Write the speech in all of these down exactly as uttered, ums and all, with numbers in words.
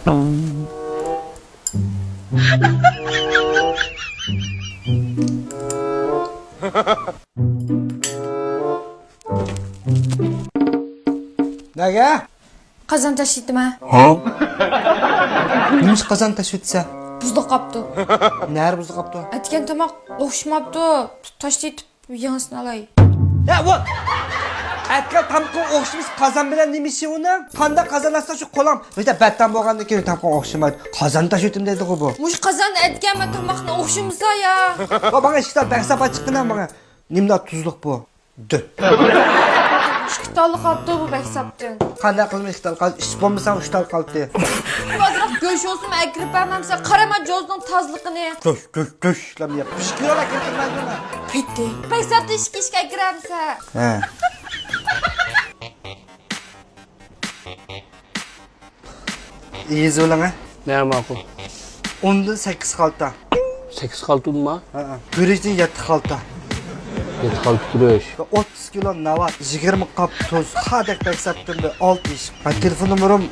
نەگە؟ قازان تاشلىۋېتىمەن. ھا؟ نېمىشقا قازان تاشلىۋېتىسەن؟ بۇزۇلۇپ قاپتۇ. نەرە بۇزۇلۇپ قاپتۇ؟ ئەتىگەن تاماق ئوخشىماپتۇ. تاشلىۋېتىپ يېڭىسىنى ئالاي. يا، ۋوت! ئەتىگەن تامىقىڭ ئوخشىمىسا قازان بىلەن نېمە ئىشى ئۇنىڭ؟ قانداق قازان ئاستا شۇ قولۇڭ. بىردە بەتتام بولغاندىن كېيىن تامىقىڭ ئوخشىمايدۇ. قازان تاشلىۋېتىم دەيدىغۇ بۇ. مۇشۇ قازان ئەتىگەن مەن تاماقنى ئوخشىمىسا يا. ۋا، ماڭا ئىككى تال بەكساپ ئاچىققىنا ماڭا. نېمىلا تۇزلۇق بۇ؟ دۆت. ئىككى تاللا قاپتۇ بۇ بەكساپتىن. قانداق قىلىمەن ئىككى تال قالدى؟ ئىچىپ بولمىسام ئۈچ تال قالدى. ئازراق گۆش بولسىمۇ ئەكىرىپ بەرمەمسەن؟ قارىما جوزنىڭ تازىلىقىنى. گۆش، گۆش، گۆش، لام يەپ. پىشكىرىۋال ئەكىرىپ بەرمەيدۇ. پېتى. بەكساپتىن ئىككى ئىشكە ئەكىرەمسەن؟ ھە. يېزىۋېلىڭە. نە ماقۇل. ئوندىن سەككىز خالتا. سەككىز خالتىمۇ؟ ھەئە. گۈرۈچتىن يەتتە خالتا. يەتتە خالتا گۈرۈچ. ئوتتۇز كىلو ناۋات، يىگىرمە قاپ تۇز، خادەك بەكساپتىن بىر ئالتە ئىش. ھە، تېلېفون نومۇرۇم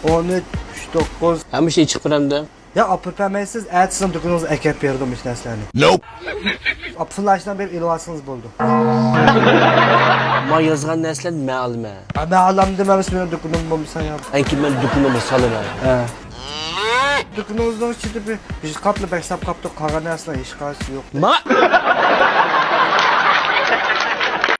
ئون ئۈچ، ئۈچ توققۇز. ھەممە ئىشنى ئېچىقىپ بېرەمدە. يا، ئاپىرىپ بەرمەيسىز، ئەتىسىنىڭ دۇكىنىڭىزغا ئەكەپ بېرىدۇ مۇشۇ نەرسىلەرنى. نوپ. ئاپىلاشنىڭ بېرىپ ئېلىۋالسىڭىز بولىدۇ. ما يازغان نەرسىلەرنى مەن ئالىمەن. ھە، مەن ئالامدىم ئەمەس، مېنىڭ دۇكىنىم بولمىسا يا. ئەنكى مەن دۇكىنىمغا سالىمەن. ھە. دۇكىنىڭىزنىڭ ئىچىدە بىر، بىر قاپلا بەكساپ قاپتۇ، قالغان نەرسىلەر ھېچقايسىسى يوق. ما؟